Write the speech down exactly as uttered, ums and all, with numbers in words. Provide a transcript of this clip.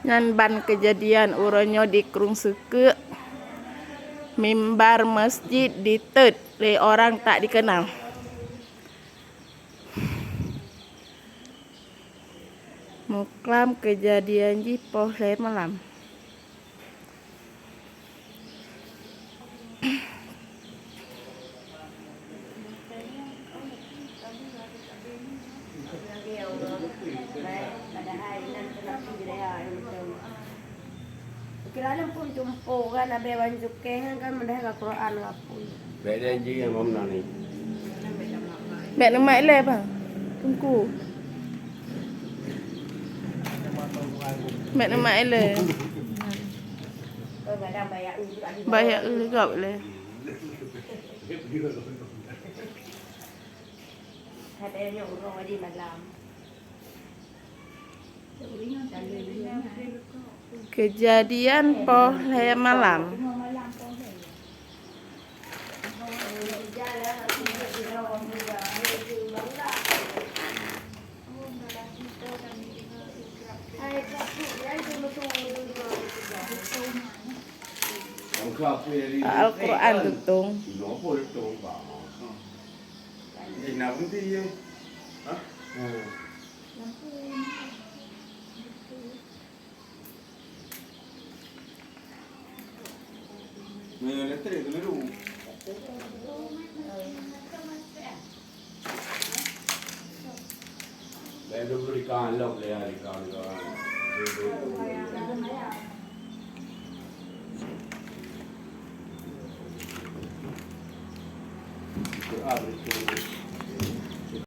Nyan ban keujadian uroe nyoe di Krueng Seukeuk, mimbar masjid ditot lé orang tak dikenal. Muklam keujadian jih poh lhée malam. Kira lom pun jumpa kan, abang wan sukeh kan, kan mudah ka Quran ka pun. Bèk janji ngon Mam Nani. Bèk neumat ilèe, bang. Teungku. Bèk neumat ilèe. Bayar eu gop ilèe. Keujadian poh lhée malam. Al-Quran tutong.